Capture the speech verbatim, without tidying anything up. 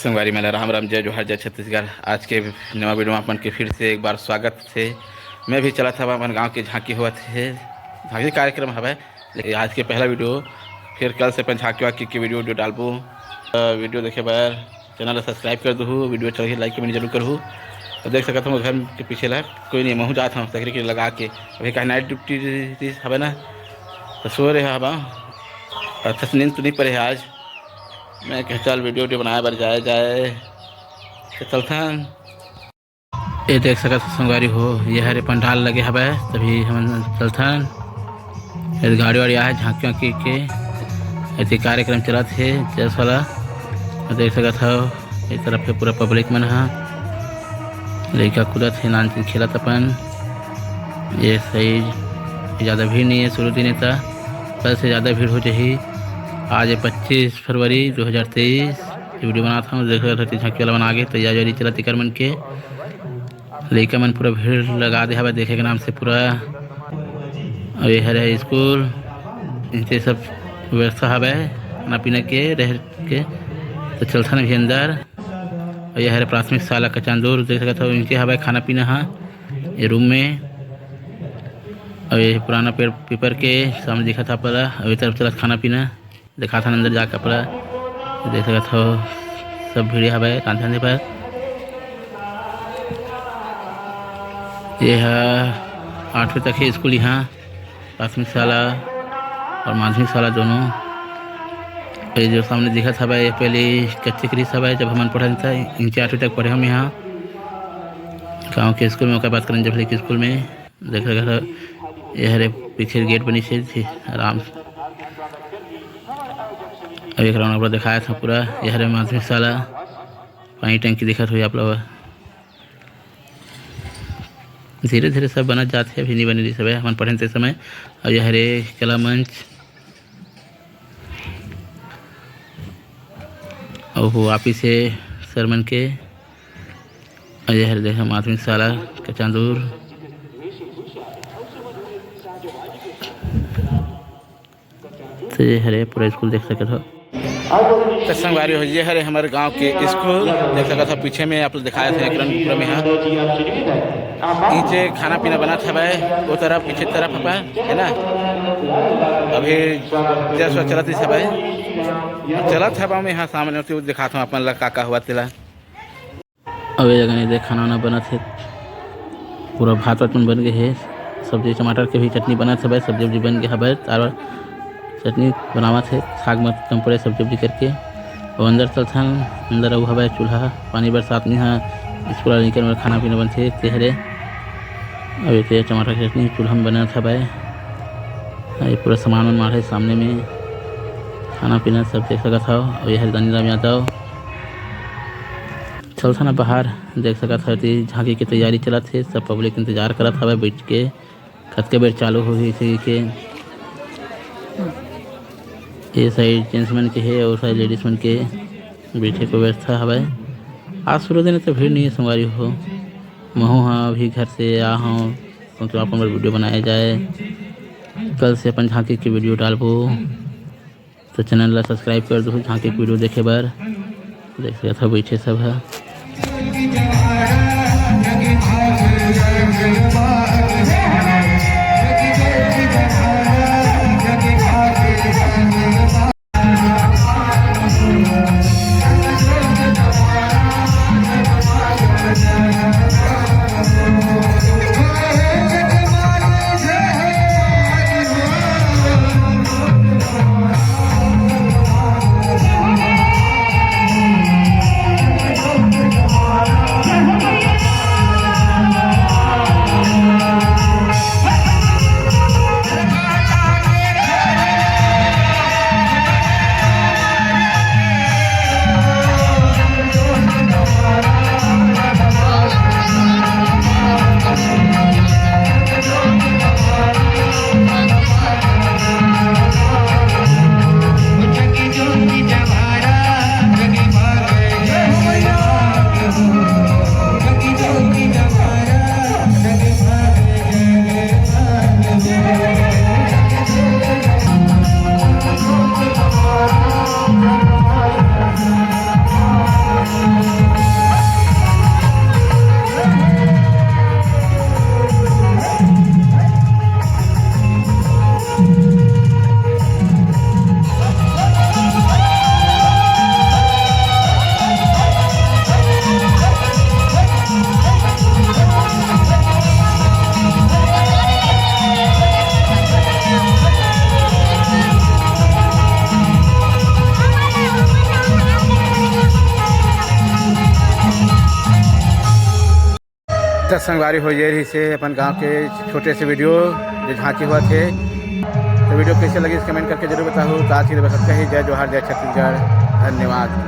संगवारी मन ल राम राम, जय जोहार, जय छत्तीसगढ़। आज के नवा वीडियो में अपन के फिर से एक बार स्वागत हे। मैं भी चलत हवं अपन गांव के झांकी होवत हे, झांकी कार्यक्रम हवय। लेकिन आज के पहला वीडियो, फिर कल से अपन झांकी वाकी के वीडियो, वीडियो डालबो। अ, वीडियो देखे बर चैनल ला subscribe कर दुहू, वीडियो अच्छा लगे like comment जरूर करहू। तो देख सकत हव घर के पीछे ला कोई नहीं, महू जात हवं सकरी के लगा के। अभी का night duty हवय ना, तो सो रहे हवं, अच्छा से नींद तो नहीं पड़े हे आज। मैं कहे चल वीडियो, वीडियो बनाए बर जाए, जाए तो चलथन। ये देख सकत हव संगवारी हो, ये हरे पंडाल लगे हवय, तभी हमन चलथन। ये गाड़ी वाड़ी आहे, झांकी वांकी के एती कार्यक्रम चलत हे जस वाला। देख सकत हव, ये तरफ के पूरा पब्लिक मन ह, लइका कूदत हे, नानचुन खेलत अपन। ये सही, ज़्यादा भीड़ नहीं है शुरू दिन हे त, कल से ज़्यादा भीड़ हो जाही। आज है पच्चीस फरवरी दो हज़ार तेईस। ये वीडियो बनात हवं, देख सकत हव झांकी वाला मन आगे, तैयारी वैयारी चलत एकर मन के। लइका मन पूरा भीड़ लगा दे हवय देखे के नाम से पूरा। अउ ये हरे स्कूल, इनके सब व्यवस्था हवय खाना पीना के, रहे के। तो चलथन अभी अंदर। अउ ये हरे प्राथमिक शाला कचांदूर, देख सकत हव इनके हवय खाना पीना ह ये रूम में। अउ ये पुराना पेड़ पीपर के सामने दिखत हे आप ला। अउ ये तरफ चलत खाना पीना। दिखाथन अंदर जाके पूरा, देख सकत हव सब भीड़े हवय रांधे वांधे बर। ये ह आठवीं तक हे स्कूल इहाँ, प्राथमिक शाला और माध्यमिक शाला दोनों। ये जो सामने दिखत हवय, ये पहले कच्ची क्रीस हवय, जब हमन पढ़त हन, नीचे आठवीं तक पढ़े हम इहाँ गाँव के स्कूल में, ओकर बाद करंजफली के स्कूल में। देख सकत हव, ये हरे पीछे गेट बनिस हे, आराम से। अब एक round आप ला दिखात हव पूरा, ये हरे माध्यमिक शाला, पानी टंकी दिखत होही आप ला। धीरे-धीरे सब बनत जात हे, अभी नइ बने रिहिस हवय, हमन पढ़न ते समय। अउ ये हरे कला मंच। अउ वो office हे sir मन के। अउ ये हर देखो माध्यमिक शाला कचांदूर। तो ये हरे पूरा स्कूल देख सकत हव। तो संगवारी हो, ये हरे हमर गांव के स्कूल देख सकत हव। पीछे में आप लोग दिखाए थे एकरन पूरा में, हाँ, नीचे खाना पीना बनत हवय, वो तरफ पीछे तरफ हवय, है ना। अभी just चलत ही हवय, चलत हवय में, हाँ, सामने से दिखात हूँ अपन ला का का हुआ तेला। अब ये जगह नहीं देख, खाना वाना बनत हे, पूरा भात वात मन बन गए हे, सब्जी टमाटर के भी चटनी बनत हवय, सब्जी उब्जी बन गए हवय, तार चटनी बनावत हे, साग मत कम पड़े, सब्जी उब्जी करके। अउ अंदर चलथन, अंदर अउ हवय चूल्हा, पानी बरसात में हा, स्कूल वाला निकल में खाना पीना बनथे, ते हरे। अउ ये टमाटर के चटनी चूल्हा में बनत हवय। अउ ये पूरा सामान मन माढ़े सामने में, खाना पीना सब देख सकत हव। अउ ये हरे दानी राम यादव। चलथन अब बाहर, देख सकत हव, एती झांकी के तैयारी चलत हे, सब public इंतजार करत हवय बइठ के, कतके बेर चालू होही, इसे के। ये side gents मन के हे, अउ side ladies मन के बइठे के व्यवस्था हवय। आज शुरू दिन हे तो भीड़ नहीं हे संगवारी हो। महू हा अभी घर से आ हूँ, सोचो आप हमर video बनाया जाए, कल से अपन झांकी के video डालबो। तो channel ला subscribe कर दो झांकी के video देखे बर। देख सकत हव बइठे सब ह। संगवारी हो, ये रहिसे अपन गांव के छोटे से वीडियो जो झांकी होवत हे। तो वीडियो कैसे लगिस कमेंट करके जरूर बताहू। तो आज के लिए बस इतना ही। जय जोहार, जय छत्तीसगढ़, धन्यवाद।